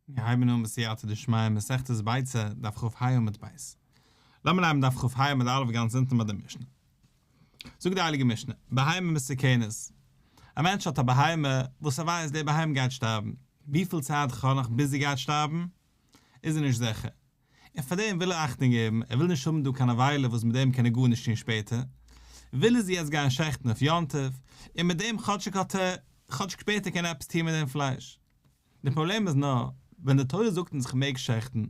מיר הייבן אן בסייעתא דשמיא מסכת ביצה, דף כ"ה עמוד ב'. לאמיר הייבן דף כ"ה עמוד א' גאנץ אונטן ביי די משנה. זאגט די הייליגע משנה, בהמה מסוכנת. א מענטש האט א בהמה וואס ער ווייסט די בהמה גייט שטארבן. וויפיל צייט איך האב נאך ביז זי גייט שטארבן איז ער נישט זיכער. און פאר דעם וויל ער אכטונג געבן, ער וויל נישט האבן דא קיין נבילה וואס מיט דעם קען ער גארנישט טון שפעטער. וויל ער זי יעצט גיין שעכטן אויף יום טוב, און מיט דעם כאטשיג האט ער, כאטשיג שפעטער קען ער עפעס טון מיט דעם פלייש. די פראבלעם איז נאר, ווען די תורה זאגט אונז כ'מעג שעכטן,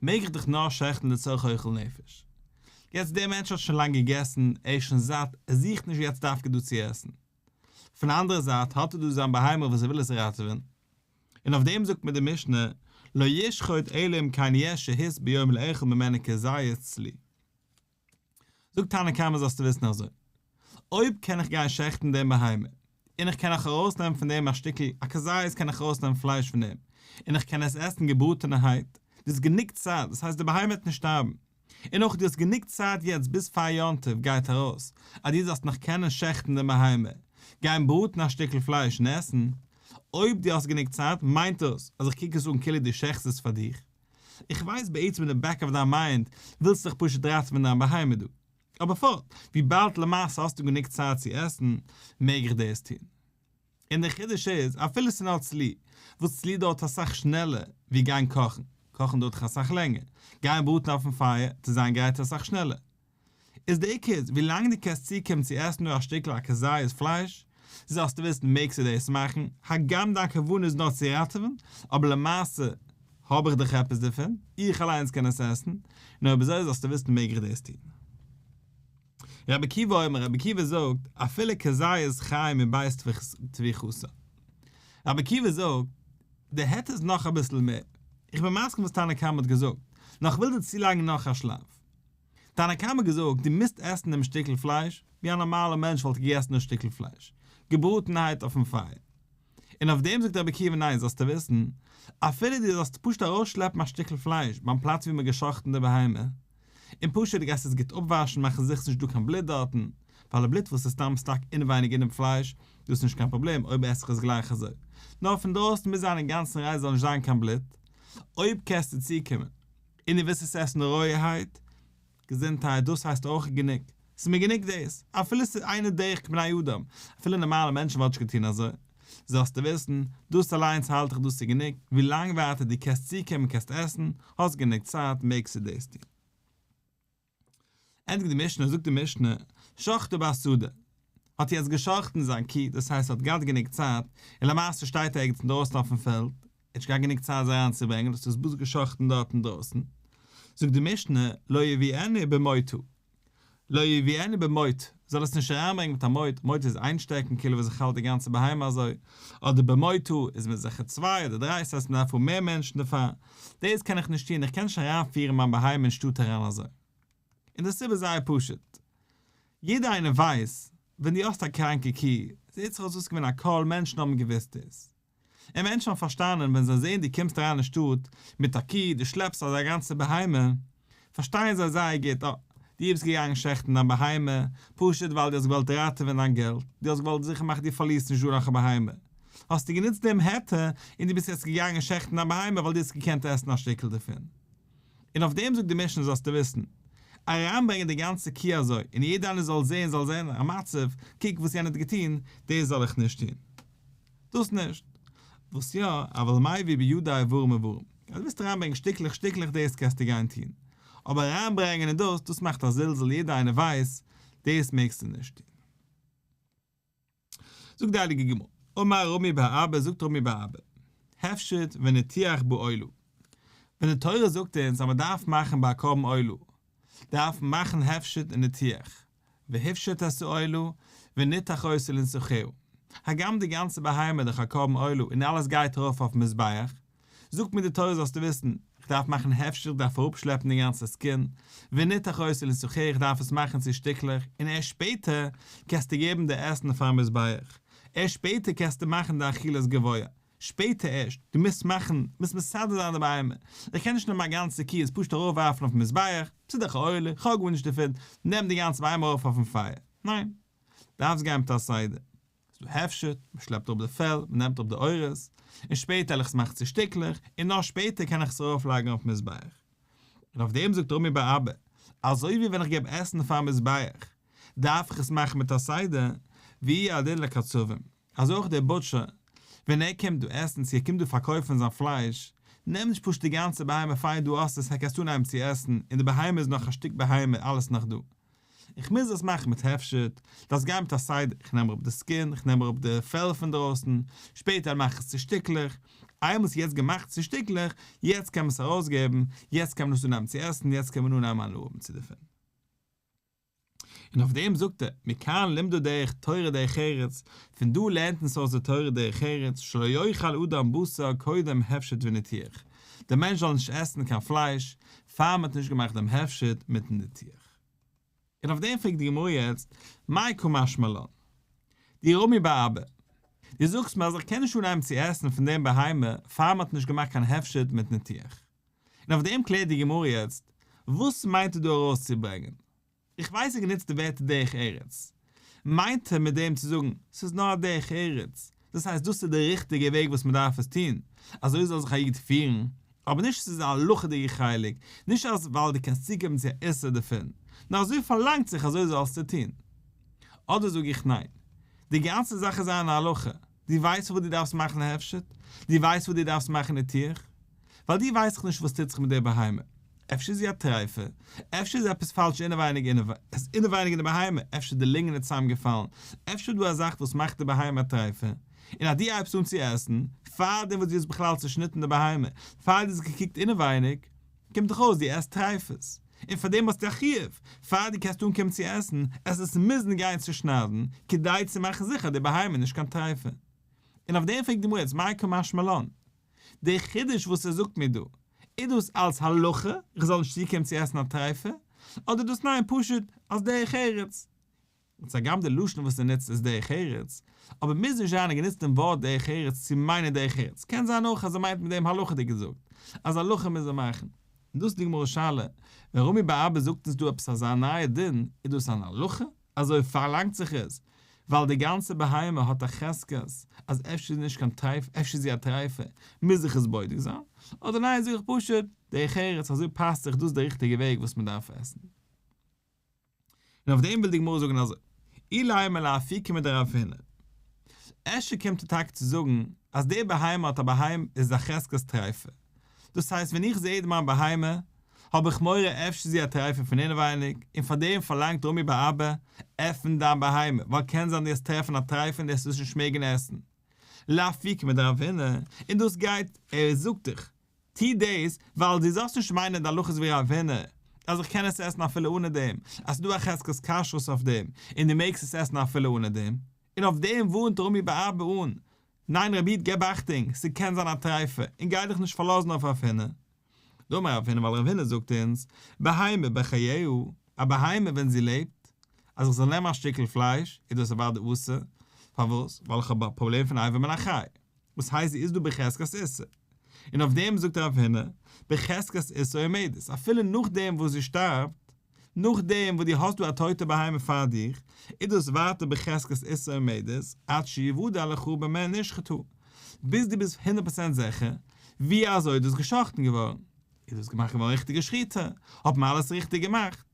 מעג איך דאך נאר שעכטן לצורך אוכל נפש. יעצט דער מענטש האט שוין לאנג געגעסן, ער איז שוין זאט, ער זוכט נישט יעצט דווקא דא צו עסן. פון די אנדערע זייט האט ער דא זיין בהמה וואס ער וויל עס ראטעווען. און אויף דעם זאגט מיר די משנה, לא ישחוט אלא אם כן יש שהות ביום לאכול ממנו כזית צלי. זאגט תנא קמא זאלסטו וויסן אזוי, אויב קען איך גיין שעכטן דעם בהמה, און איך קען נאך ארויסנעמען פון דעם א שטיקל, א כזית קען איך ארויסנעמען פלייש פון דעם, און איך קען עס עסן געבראטענערהייט, דאס איז גענוג צייט, דאס הייסט די בהמה וועט נישט שטארבן, און אויך דו האסט גענוג צייט יעצט ביז פאר יום טוב גייט ארויס, אז דו זאלסט נאך קענען שעכטן דעם בהמה, גיין בראטן א שטיקל פלייש און עסן, אויב דו האסט גענוג צייט מיינט דאס אז איך קוק עס אן כאילו דו שעכטסט עס פאר דיך. איך ווייס בעצם אין די back of דיין mind ווילסטו דיך פשוט ראטעווען דיין בהמה דא. אבער פארט, וויבאלד למעשה האסטו גענוג צייט צו עסן, מעג איך דאס טון. און דער חידוש איז, אפילו ס'איז נאר צלי, וואס צלי דויערט אסאך שנעלער ווי גיין קאכן, קאכן דויערט דאך אסאך לענגער, גיין בראטן אויפן פייער צו זיין גרייט אסאך שנעלער. איז די עיקר איז, ווילאנג דו קענסט צוקומען צו עסן נאר א שטיקל א כזית פלייש, זאלסטו וויסן מעגסטו דאס מאכן, הגם דיין כוונה איז נאר צו ראטעווען, אבער למעשה האב איך דאך עפעס דערפון, איך אליינס קען עס עסן, און אויב אזוי זאלסטו וויסן מעג איך דאס טון. רבי עקיבא אומר, רבי עקיבא זאגט, אפילו כזית חי מבית טביחתה. רבי עקיבא זאגט, די היתר איז נאך אביסל מער. איך בין מסכים וואס תנא קמא האט געזאגט, נאר איך וויל דיר צולייגן נאך א שלב. תנא קמא געזאגט, דו מוזט עסן דעם שטיקל פלייש ווי א נארמאלער מענטש וואלט געגעסן דאס שטיקל פלייש, געבראטענהייט אויפן פייער. און אויף דעם זאגט רבי עקיבא ניין זאלסטו וויסן, אפילו דו זאלסט פשוט ארויסשלעפן א שטיקל פלייש ביים פלאץ ווי מען האט גע'שחט'ן די בהמה, און פשוט דו גייסט עס גוט אפוואשן מאכן זיכער ס'נישט דא קיין בלוט דארטן, ווייל די בלוט וואס איז סתם stuck אינעווייניג אינעם פלייש, דאס איז נישט קיין פראבלעם אויב עס איך עס גלייך אזוי, נאר פון דרויסן מוז זיין אינגאנצן ריין ס'זאל נישט זיין קיין בלוט, אויב קענסטו צוקומען. און דו ווילסט עס עסן רויערהייט, געזונטהייט, דאס הייסט אויך גענוג. ס'איז מיר גענוג דאס. אפילו ס'איז אינו דרך כבני אדם, אפילו נארמאלע מענטשן וואלט נישט געטון אזוי. זאלסטו וויסן, דאס אליינס האלט איך דאס איז גענוג, ווי לאנג ווייטער דו קענסט צוקומען קענסט עסן, האסט גענוג צייט מעגסטו דאס טון. ענדיגט די משנה, זאגט די משנה, שחטו בשדה, האט יעצט געשחט'ן זיין קי, דאס הייסט ער האט געהאט גענוג צייט, און למעשה שטייט ער ערגעץ אינדרויסן אויפן פעלד, ער האט נישט געהאט גענוג צייט זיי אריינצוברענגען, האט עס בלויז געשחט'ן דארט אינדרויסן. זאגט די משנה, לא יביאנו במוטה, לא יביאנו במוט, זאל עס נישט אריינברענגען מיט א מוט, מוט איז איין שטעקן כאילו וואס זיך האלט די גאנצע בהמה אזוי, אדער במוטה איז מיט זיכער צוויי אדער דריי, ס'הייסט מ'דארף האבן מער מענטשן דערפאר, דאס קען איך נישט טון, איך קען נישט אריינפירן מיין בהמה אין שטאט אריין אזוי. און די סיבה איז זייער פשוט, יעדער איינער ווייסט, ווען דו האסט א קראנקע קי, זעט זיך אויס דאס איז געווען א קול, מענטשן האבן געוואוסט דאס. און מענטשן האבן פארשטאנען ווען זיי זעען דו קומסט אריין אין שטאט מיט א קי, דו שלעפסט אזא גאנצע בהמה, פארשטייען זיי זייער גוט, אה, דו ביסט געגאנגען שעכטן דיין בהמה, פשוט ווייל דו האסט געוואלט ראטעווען דיין געלט, דו האסט געוואלט זיכער מאכן דו פארלירסט נישט דא נאך א בהמה, האסטו גענוצט דעם היתר און דו ביסט יעצט געגאנגען שעכטן דיין בהמה ווייל דו האסט געקענט עסן א שטיקל דערפון. און אויף דעם זאגט די משנה זאלסטו וויסן, אריינברענגען די גאנצע קי אזוי און יעדער איינער זאל זען זאל זען א מצב, קוק וואס יענער האט געטון, דאס זאל איך נישט טון. דאס נישט. וואס יא, אבל מביא בידו איברים איברים. אז דו ווילסט אריינברענגען שטיקלעך שטיקלעך דאס קענסטו גיין טון. אבער אריינברענגען און דאס, דאס מאכט א זלזול יעדער איינער ווייסט, דאס מעגסטו נישט טון. זאגט די הייליגע גמרא, אמר רמי בר אבא זאגט רמי בר אבא, הפשט וניתוח בעולה. ווען די תורה זאגט אונז אז מען דארף מאכן ביי א קרבן עולה, דארף מען מאכן הפשט און ניתוח, והפשיט את העולה וניתח אותה לנסכיה, הגם די גאנצע בהמה איז דאך א קרבן עולה און אלעס גייט ארויף אויפן מזבח, זאגט מיר די תורה זאלסטו וויסן, איך דארף מאכן הפשט איך דארף אראפשלעפן די גאנצע skin, וניתח אותה לנסכיה איך דארף עס מאכן צו שטיקלעך, און ערשט שפעטער קענסטו געבן די עסן פארן מזבח, ערשט שפעטער קענסטו מאכן די אכילת גבוה, שפעטער ערשט, דו מוזט מאכן, מוזט מסדר זיין די בהמה, איך קען נישט נעמען א גאנצע קי עס פשוט ארויף ווארפן אויפן מזבח, ס'איז דאך א עולה, איך האב גארנישט דערפון, נעם די גאנצע בהמה ארויף אויפן פייער. ניין. דארפסט גיין מיט א סדר. ס'איז דא הפשט, מ'שלעפט אראפ די פעל, מ'נעמט אראפ די עורות, און שפעטער וועל איך עס מאכן צו שטיקלעך, און נאר שפעטער קען איך עס ארויפלייגן אויפן מזבח. און אויף דעם זאגט רמי בר אבא, אזוי ווי ווען איך געב עסן פארן מזבח, דארף איך עס מאכן מיט א סדר, והוא הדין לקצבים, אזוי אויך דער בוטשער, ווען ער קומט דא עסן צו ער קומט דא פארקויפן זיין פלייש, נעם נישט פשוט די גאנצע בהמה פיין דו האסט עס קענסט אנהייבן צו עסן, און די בהמה איז נאך א שטיק בהמה אלעס נאך דא. איך מוז עס מאכן מיט הפשט, דארפסט גיין מיט א סדר, איך נעם אראפ די skin, איך נעם אראפ די פעל פון דרויסן, שפעטער מאך איך עס צו שטיקלעך, איינמאל ס'איז יעצט געמאכט צו שטיקלעך, יעצט קען מען עס ארויסגעבן, יעצט קען מען עס אנהייבן צו עסן, יעצט קען מען אנהייבן הנאה האבן צו דערפון. און אויף דעם זאגט ער, מכאן לימדה דרך תורה דרך ארץ, פון דא לערנט אונז אויס די תורה דרך ארץ, שלא יאכל אדם בשר קודם הפשט וניתוח, דער מענטש זאל נישט עסן קיין פלייש פאר מען האט נישט געמאכט דעם הפשט מיטן ניתוח. און אויף דעם פרעגט די גמרא יעצט, מאי קא משמע לן? דו רמי בר אבא, דו זאגסט מיר אז איך קען נישט אנהייבן צו עסן פון דעם בהמה פאר מען האט נישט געמאכט קיין הפשט מיט ניתוח. און אויף דעם קלערט די גמרא יעצט, וואס מיינט ער דא ארויסצוברענגען? איך ווייס ער גענוצט די ווערטער דרך ארץ. מיינט ער מיט דעם צו זאגן, ס'איז נאר א דרך ארץ, דאס הייסט דאס איז די ריכטיגע וועג וואס מ'דארף עס טון, אזוי זאל זיך א איד פירן, אבער נישט ס'איז א הלכה'דיגע חלק, נישט אז ווייל דו קענסט צוקומען צו א איסור דערפון, נאר אזוי פארלאנגט זיך אזוי זאלסטו טון. אדער זאג איך ניין, די גאנצע זאך איז אן הלכה, דו ווייסט וואס דו דארפסט מאכן הפשט? דו ווייסט וואס דו דארפסט מאכן ניתוח? ווייל דו ווייסט דאך נישט וואס טוט זיך מיט די בהמה. אפשר איז זי א טרייפה, אפשר איז עפעס פאלש אינעווייניג אינעווייניג אין די בהמה, אפשר די לונגען איז צוזאמגעפאלן, אפשר איז דא א זאך וואס מאכט די בהמה א טרייפה, און אז דו הייבסט אן צו עסן, פארדעם וואס דו האסט בכלל צושניטן די בהמה, פאר דו האסט געקוקט אינעווייניג, קומט דאך אויס דו עסט טרייפות, און פאר דעם האסטו א חיוב, פאר דו קענסט אנקומען צו עסן, עס עס מוזן גיין צושניידן, כדי צו מאכן זיכער די בהמה איז נישט קיין טרייפה. און אויף דעם פרעגט די גמרא יעצט מאי קא משמע לן? דער חידוש וואס ער זאגט מיר דא, איז דאס אלס הלכה איך זאל נישט צוקומען צו עסן א טרייפה, אדער דאס ניין פשוט אלס דרך ארץ? און הגם די לשון וואס ער נוצט איז דרך ארץ, אבער מוז נישט זיין ער גענוצט דעם ווארט דרך ארץ צו מיינען דרך ארץ, קען זיין אויך אז ער מיינט מיט דעם הלכה'דיג געזאגט, אז הלכה מוז ער מאכן. און דאס איז די גמרא'ס שאלה, ווען רמי בר אבא זאגט אונז דא עפעס אזא נייע דין, איז דאס אן הלכה? אזוי פארלאנגט זיך עס, ווייל די גאנצע בהמה האט א חזקת אז אפשר איז נישט קיין טרייף, אפשר איז זי א טרייפה, מוז איך עס בודק זיין, אדער ניין זאג איך פשוט, דרך ארץ, אזוי פאסט זיך, דאס איז די ריכטיגע וועג וואס מען דארף עסן. און אויף דעם וויל די גמרא זאגן אזוי, אילימא לאפוקי מדרב הונא. אפשר קומט ער טאקע צו זאגן אז די בהמה האט א בהמה איז א חזקת טריפה. דאס הייסט ווען איך זעה מיין בהמה האב איך מורא אפשר איז זי א טריפה פון אינעווייניג און פאר דעם פארלאנגט רמי בר אבא עפן דיין בהמה ווייל קען זיין דו וועסט טרעפן א טריפה און דו וועסט עס נישט מעגן עסן. לאפוקי מדרב הונא און דאס גייט ער זאגט דיך טו דאס ווייל דו זאלסט נישט מיינען די הלכה איז ווי רב הונא, אז איך קען עס עסן אפילו אנע דעם, אז ס'איז דא א חזקת כשרות אויף דעם, און דו מעגסט עס עסן אפילו אנע דעם. און אויף דעם ווארנט רמי בר אבא אן, ניין רבי איד געב אכטונג, ס'קען זיין א טריפה, און גיי דיך נישט פארלאזן אויף רב הונא. דאמר רב הונא ווייל רב הונא זאגט אונז, בהמה בחייה, א בהמה ווען זי לעבט, אז איך זאל נעמען א שטיקל פלייש, איז דאס אוודאי אסור, פארוואס? ווייל איך האב א פראבלעם פון אבר מן החי. וואס הייסט זי איז דא בחזקת איסור? און אויף דעם זאגט רב הונא, בחזקת איסור עומדת, אפילו נאכדעם וואס זי שטארבט, נאכדעם וואס דו האסט דא א טויטע בהמה פאר דיך, איז דאס ווייטער בחזקת איסור עומדת, עד שיוודע לך במה נשחטה, ביז דו ביסט הונדערט פראצענט זיכער ווי אזוי איז דאס גע'שחט'ן געווארן, איז דאס געמאכט געווארן ריכטיגע שחיטה, האט מען אלעס ריכטיג געמאכט.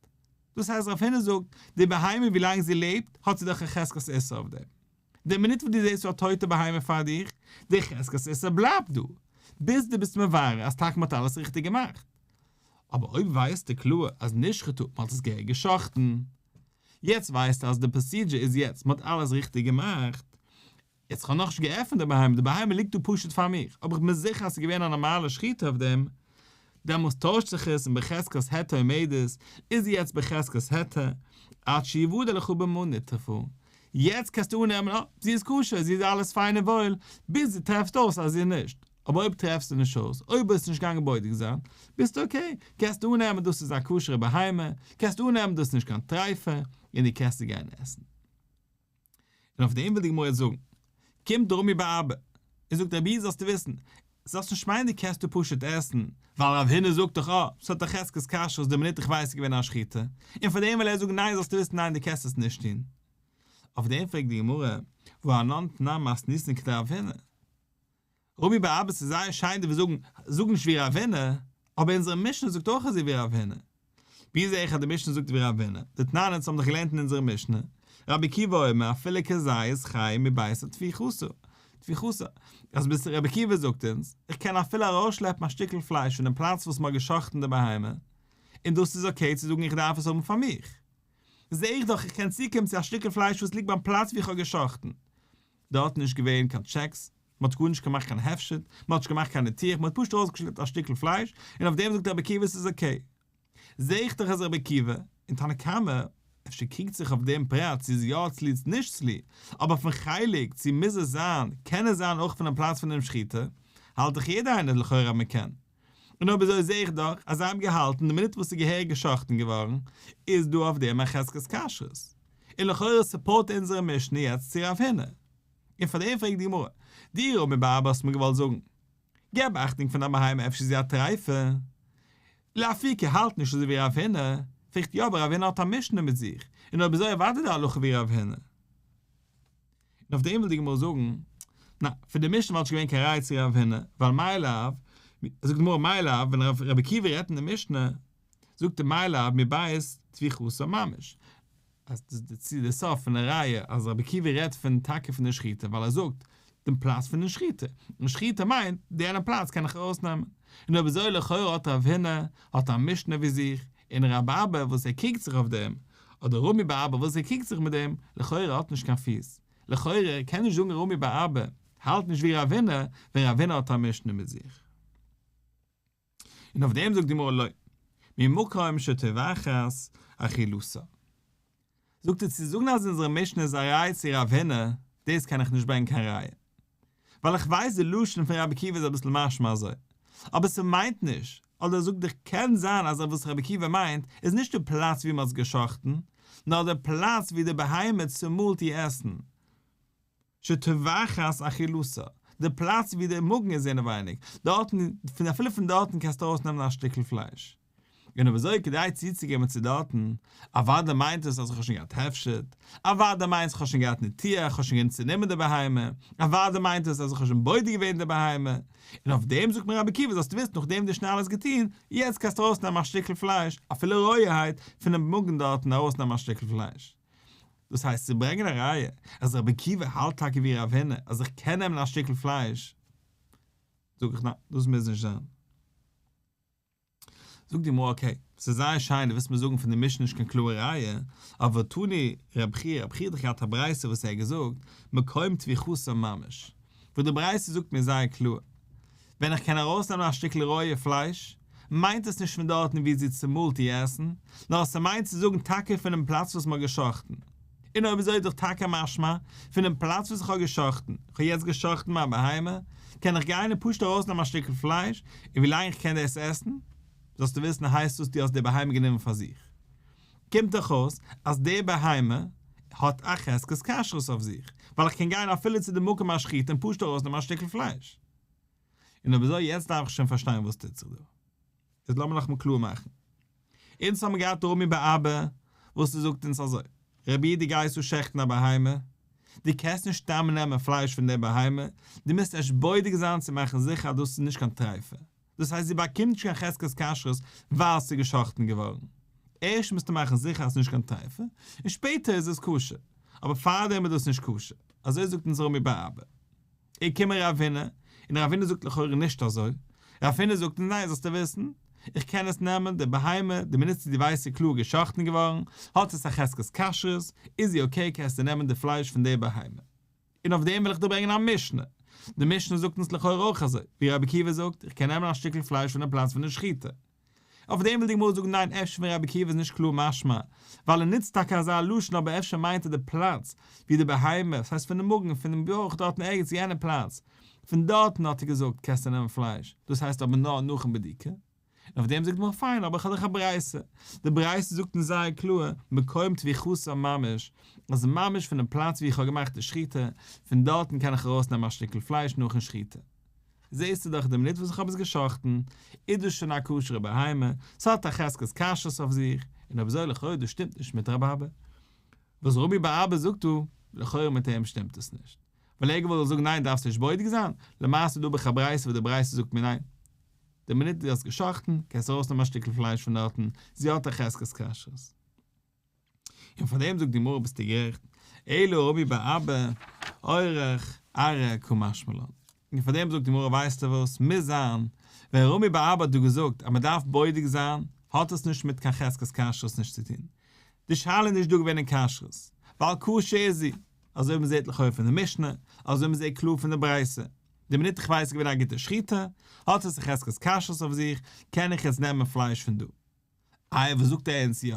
דאס הייסט רב הונא זאגט, די בהמה ווילאנג זי לעבט, האט זי דאך א חזקת איסור אויף דעם. די מינוט וואס דו זעסט א טויטע בהמה פאר דיך, די חזקת איסור בלייבט דא, ביז דו ביסט מברר אז טאקע מ'האט אלעס ריכטיג געמאכט. אבער אויב ווייסטו קלאר אז נשחטה מ'האט עס געהעריג גע'שחט'ן, יעצט ווייסטו אז די procedure איז יעצט מ'האט אלעס ריכטיג געמאכט, יעצט כ'האב נאכנישט געעפנט די בהמה, די בהמה ליגט דא פשוט פאר מיך, אבער כ'בין זיכער אז ס'איז געווען א נארמאלע שחיטה אויף דעם, דעמאלס טוישט זיך עס און בחזקת היתר עומדת, איז זי יעצט בחזקת היתר, עד שיוודע לך במה נטרפה. יעצט קענסטו אננעמען אה, זי איז כשר, זי איז אלעס פיין און וואויל, ביז דו טרעפסט אויס אז זי איז נישט. אבער אויב טרעפסטו נישט אויס, אויב ביסטו נישט געגאנגען בודק זיין, ביסטו okay, קענסטו אננעמען דאס איז א כשר'ע בהמה, קענסטו אננעמען דאס איז נישט קיין טריפה, און דו קענסט זי גיין עסן. און אויף דעם וויל די גמרא יעצט זאגן, קומט רמי בר אבא און זאגט רבי זאלסטו וויסן, זאלסט נישט מיינען דו קענסט דא פשוט עסן, ווייל רב הונא זאגט דאך אה, ס'האט א חזקת כשרות די מינוט איך ווייס ס'איז געווען א שחיטה, און פאר דעם וויל ער זאגן ניין זאלסטו וויסן ניין דו קענסט עס נישט טון. אויף דעם פרעגט די גמרא, והא אנן תנן מתניתין כדרב הונא. רמי בר אבא ס'איז זייער שיין דו ווילסט זאגן, זאג נישט ווי רב הונא, אבער אונזערע משנה זאגט אויך אזוי ווי רב הונא. ווי זע איך אז די משנה זאגט ווי רב הונא? דתנן אונז האבן דאך געלערנט אין אונזערע משנה, רבי עקיבא אומר אפילו כזית חי מבית הטביחתה, טביחתה, אז ביז רבי עקיבא זאגט אונז, איך קען אפילו ארויסשלעפן א שטיקל פלייש פון דעם פלאץ וואס מ'האט גע'שחט'ן די בהמה, און דאס איז okay צו זאגן איך דארף עס האבן פאר מיך. זע איך דאך איך קען צוקומען צו א שטיקל פלייש וואס ליגט ביים פלאץ ווי איך האב גע'שחט'ן. דארט נישט געווען קיין checks, מען האט גארנישט געמאכט קיין הפשט, מען האט נישט געמאכט קיין ניתוח, מען האט פשוט ארויסגעשלעפט א שטיקל פלייש, און אויף דעם זאגט רבי עקיבא ס'איז okay. זע איך דאך אז רבי עקיבא, און תנא קמא, אפשר קריגט זיך אויף דעם פרט צו איז יא צלי צו נישט צלי, אבער אויפן חלק צו מוז עס זיין, קען עס זיין אויך פונעם פלאץ פונעם שחיטה, האלט דאך יעדער איינער לכאורה אז מען קען. און אויב אזוי זע איך דאך אז זיי האבן געהאלטן די מינוט וואס ס'איז געהעריג גע'שחט'ן געווארן איז דא אויף דעם א חזקת כשרות. און לכאורה support אונזערע משנה יעצט צו רב הונא. און פאר דעם פרעגט די גמרא, דו רמי בר אבא האסט מיר געוואלט זאגן, געב אכטונג פון א בהמה אפשר איז זי א טריפה. לאפוקי האלט נישט אזוי ווי רב הונא, פרעגט יא אבער רב הונא האט א משנה מיט זיך, און אויב אזוי אוודאי די הלכה ווי רב הונא. און אויף דעם וויל די גמרא זאגן, ניין, פון די משנה וואלט נישט געווען קיין ראיה צו רב הונא, ווייל מאי לאו, זאגט די גמרא מאי לאו, ווען רבי עקיבא רעדט אין די משנה, זאגט ער מאי לאו מבית טביחתה ממש, אז דאס איז די סוף פון די ראיה אז רבי עקיבא רעדט פון טאקע פון די שחיטה, ווייל ער זאגט דעם פלאץ פון די שחיטה, און שחיטה מיינט די יענע פלאץ קען איך ארויסנעמען, און אויב אזוי לכאורה האט רב הונא האט א משנה ווי זיך, און רבי אבא וואס ער קריגט זיך אויף דעם, אדער רמי בר אבא וואס ער קריגט זיך מיט דעם, לכאורה האט נישט קיין פיס. לכאורה קען נישט זאגן רמי בר אבא האלט נישט ווי רב הונא, ווען רב הונא האט א משנה מיט זיך. און אויף דעם זאגט די גמרא לא, ממקום שטובחת אכילתה. זאגט ער צו זאגן אז אונזערע משנה איז א ראיה צו רב הונא, דאס קען איך נישט ברענגען קיין ראיה. ווייל איך ווייס די לשון פון רבי עקיבא איז אביסל משמע אזוי. אבער ס'מיינט נישט, אדער זאגט דיך קען זיין אז וואס רבי עקיבא מיינט איז נישט די פלאץ ווי מ'האט עס גע'שחט'ן, נאר די פלאץ ווי די בהמה צומאלט איר עסן. שטובחת אכילתה, די פלאץ ווי די מאגן איז אינעווייניג, דארטן, פון אפילו פון דארטן קענסטו ארויסנעמען א שטיקל פלייש. און אויב אזוי כדי צוצוקומען צו דארטן, אוודאי מיינט עס אז איך האב שוין געהאט הפשט, אוודאי מיינט עס איך האב שוין געהאט ניתוח, איך האב שוין געהאט צונומען די בהמה, אוודאי מיינט עס אז איך האב שוין בודק געווען די בהמה, און אויף דעם זאגט מיר רבי עקיבא זאלסטו וויסן נאכדעם דו שוין אלעס געטון, יעצט קענסטו ארויסנעמען א שטיקל פלייש, אפילו רויערהייט, פונעם מאגן דארטן ארויסנעמען א שטיקל פלייש. דאס הייסט צו ברענגען א ראיה אז רבי עקיבא האלט טאקע ווי רב הונא אז איך קען נעמען א שטיקל פלייש, זאג איך ניין, דאס מוז נישט זיין. זאגט די גמרא okay, ס'איז זייער שיין דו ווילסט מיר זאגן פון די משנה נישט קיין קלארע ראיה, אבער תני רב חייא, רב חייא האט דאך געהאט א ברייתא וואס ער האט געזאגט מקום טביחתה ממש, וואס די ברייתא זאגט מיר זייער קלאר, ווען איך קען ארויסנעמען א שטיקל רויע פלייש, מיינט עס נישט פון דארטן ווי זי צומאלט איר עסן, נאר ס'מיינט צו זאגן טאקע פונעם פלאץ וואס מ'האט גע'שחט'ן. און אויב אזוי איז דאך טאקע משמע, פונעם פלאץ וואס איך האב גע'שחט'ן, איך האב יעצט גע'שחט'ן מיין בהמה, קען איך גיין און פשוט ארויסנעמען א שטיקל פלייש, און ווילאנג איך קען דאס עסן, זאלסטו וויסן הייסט דאס דו האסט די בהמה גענומען פאר זיך. קומט דאך אויס אז די בהמה האט א חזקת כשרות אויף זיך, ווייל איך קען גיין אפילו צו די מקום השחיטה און פשוט ארויסנעמען א שטיקל פלייש. און אויב אזוי יעצט דארף איך שוין פארשטיין וואס טוט זיך דא. איז לאמיר נאכאמאל קלאר מאכן. אונז האבן געהאט רמי בר אבא וואס ער זאגט אונז אזוי, רבי דו גייסט דא שעכטן א בהמה, דו קענסט נישט סתם נעמען פלייש פון די בהמה, דו מוזט ערשט בודק זיין צו מאכן זיכער אז דאס איז נישט קיין טריפה, דאס הייסט זי באקומט נישט קיין חזקת כשרות ווייל ס'איז געשאכטן געווארן. ערשט מוזטו מאכן זיכער אז ס'איז נישט קיין טריפה, און שפעטער איז עס כשר. אבער פארדעם איז דאס נישט כשר. אזוי זאגט אונז רמי בר אבא. איז געקומען רב הונא, און רב הונא זאגט לכאורה נישט אזוי. רב הונא זאגט ניין זאלסטו וויסן, איך קען עס נעמען, די בהמה, די מינוט דו ווייסט ס'איז קלאר געשאכטן געווארן, האט עס א חזקת כשרות, איז זי okay קענסטו נעמען די פלייש פון די בהמה. און אויף דעם וויל איך דיר ברענגען א משנה. די משנה זאגט אונז לכאורה אויך אזוי, ווי רבי עקיבא זאגט, איך קען נעמען א שטיקל פלייש פון דעם פלאץ פון די שחיטה. אויף דעם וויל די גמרא זאגן ניין אפשר פון רבי עקיבא איז נישט קלאר משמע, ווייל ער נוצט טאקע אזא לשון אבער אפשר מיינט ער די פלאץ ווי די בהמה, עס הייסט פונעם מאגן, פונעם בויך דארטן ערגעץ יענע פלאץ, פון דארטן האט ער געזאגט קענסטו נעמען פלייש, דאס הייסט אבער נאר נאכן בדיקה. און אויף דעם זאגט די גמרא פיין אבער איך האב דאך א ברייתא, די ברייתא זאגט אונז זייער קלאר מקום טביחתה ממש, אז ממש פונעם פלאץ ווי איך האב געמאכט די שחיטה, פון דארטן קען איך ארויסנעמען א שטיקל פלייש נאכן שחיטה. זעסטו דאך די מינוט וואס איך האב עס גע'שחט'ן, איז דאס שוין א כשר'ע בהמה, ס'האט א חזקת כשרות אויף זיך, און אויב אזוי לכאורה דאס שטימט נישט מיט רבי אבא. וואס רמי בר אבא זאגט דא. לכאורה מיט אים שטימט עס נישט. ווייל ער געוואלט זאגן ניין דארפסט נישט בודק זיין, למעשה דא האב איך א ברייתא וואס די ברייתא זאגט מיר ניין. די מינוט דו האסט גע'שחט'ן קענסטו ארויסנעמען א שטיקל פלייש פון דארטן, זי האט א חזקת כשרות. און פאר דעם זאגט די גמרא ביסטו גערעכט, אלא רמי בר אבא אורח ארעא קא משמע לן. און פאר דעם זאגט די גמרא ווייסטו וואס, מוז זיין, ווען רמי בר אבא האט דא געזאגט אז מען דארף בודק זיין, האט עס נישט מיט קיין חזקת כשרות נישט צו טון. די שאלה איז נישט דא געווען אין כשרות, ווייל כשר איז זי, אזוי ווי מען זעט לכאו' פון די משנה, אזוי ווי מען זעט קלאר פון די ברייתא. די מינוט איך ווייס איז געווען א גוטע שחיטה, האט עס א חזקת כשרות אויף זיך, קען איך יעצט נעמען פלייש פון דא. איי וואס זאגט ער אונז יא?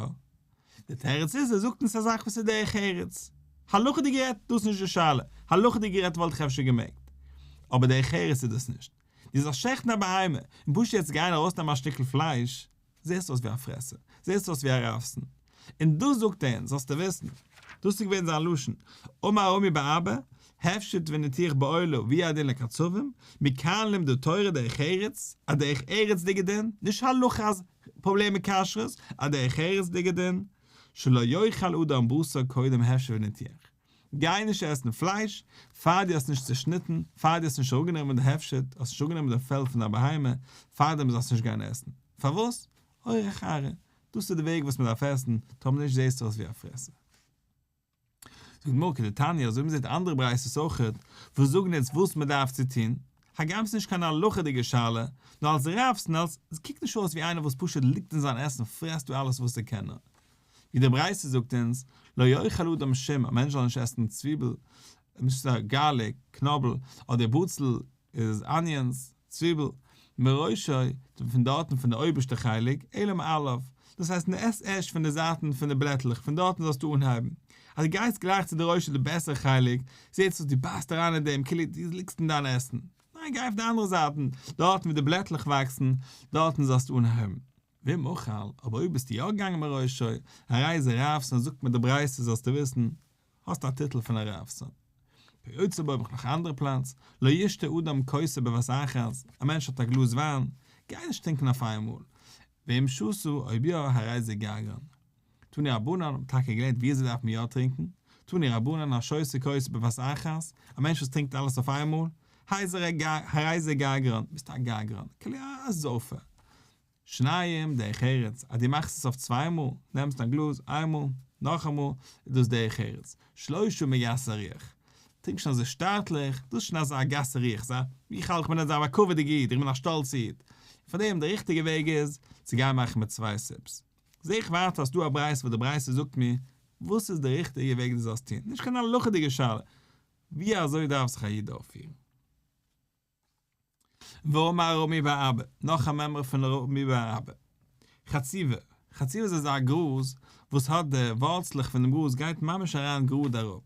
די תירוץ איז ער זאגט אונז א זאך וואס איז דרך ארץ. הלכה'דיג גערעדט דאס איז נישט די שאלה, הלכה'דיג גערעדט וואלט איך אפשר געמעגט. אבער דרך ארץ איז דאס נישט. דו זאלסט שעכטן א בהמה און פשוט יעצט גיין ארויסנעמען א שטיקל פלייש, זעסט אויס ווי א פרעסער, זעסט אויס ווי א רעבתן. און דאס זאגט ער אונז, זאלסטו וויסן. דאס איז געווען זיין לשון, אמר רמי בר אבא, הפשט וניתוח בעולה והוא הדין לקצבים, מכאן לימדה תורה דרך ארץ, א דרך ארצ'דיגע דין, נישט הלכה אז פראבלעם מיט כשרות, א דרך ארצ'דיגע דין, שלא יאכל אדם בשר קודם הפשט וניתוח. גיי נישט עסן פלייש פאר דו האסט נישט צעשניטן, פאר דו האסט נישט אראפגענומען די הפשט, האסט נישט אראפגענומען די פעל פון דיין בהמה, פארדעם זאלסטו נישט גיין עסן. פארוואס? אורח ארעא. דאס איז די וועג וואס מען דארף עסן, טאמער נישט זעסטו אויס ווי א פרעסער. זאגט די גמרא כדתניא, אזוי ווי מען זעט אנדערע ברייתות אויכעט, וואס זאגן אונז וואס מען דארף צו טון, הגם ס'איז נישט קיין הלכה'דיגע שאלה, נאר אלס רעבתן, אלס עס קוקט נישט אויס ווי איינער וואס פשוט ליגט אין זיין עסן פרעסט דא אלעס וואס ער קען נאר. ווי די ברייתא זאגט אונז, לא יאכל אדם שום, א מענטש זאל נישט עסן צוויבל, garlic, קנאבל, אדער בצל, איז onions, צוויבל, מראשו, פון דארטן פון די אויבערשטע חלק, אלא מעליו, דאס הייסט עס ערשט פון די זייטן פון די בלעטלעך, פון דארטן זאלסטו אנהייבן, אז דו גייסט גלייך צו די ראשו די בעסערע חלק, זעהט אויס דו בייסט אריין אין דעם כאילו דו ליגסט אין דיין עסן, ניין גיי אויף די אנדערע זייטן, דארטן ווי די בלעטלעך וואקסן, דארטן זאלסטו אנהייבן. ואם אכל, אבער אויב ביסטו יא געגאנגען מראשו, הרי זה רעבתן זאגט מיר די ברייתא זאלסטו וויסן, האסט א טיטל פון א רעבתן. כיוצא בו האב איך נאך א אנדערע פלאץ, לא ישתה אדם כוסו בבת אחת, א מענטש האט א גלאז וויין, גיי נישט טרינקען אויף איינמאל, ואם שתה, אויב יא, הרי זה גרגרן. תנו רבנן האבן טאקע געלערנט ווי אזוי דארף מען יא טרינקען, תנו רבנן השותה כוסו בבת אחת, א מענטש וואס טרינקט אלעס אויף איינמאל, הרי זה גרגרן, ביסט א גרגרן, כאילו א זויפער. שניים דרך ארץ, אז דו מאכסט עס אויף צוויי מאל, נעמסט א גלאז איין מאל, נאכאמאל, איז דאס דרך ארץ. שלושה מגסי רוח. טרינק שוין אזוי שטאטליך, דאס איז שוין אזא גסי רוח, אזא, איך האלט איך בין אזא בכבוד'יגע איד, איך בין א שטאלצע איד. פאר דעם די ריכטיגע וועג איז, צו גיין מאכן מיט צוויי sips. זע איך ווייטער אז ס'דא א ברייתא וואס די ברייתא זאגט מיר, וואס איז די ריכטיגע וועג דו זאלסט טון, נישט קיין הלכה'דיגע שאלה, ווי אזוי דארף זיך א איד אויפפירן. ואמר רמי בר אבא, נאך א מימרא פון רמי בר אבא. חצובה, חצובה איז אזא גראז וואס האט די ווארצלעך פון דעם גראז גייט ממש אריין גראד אראפ.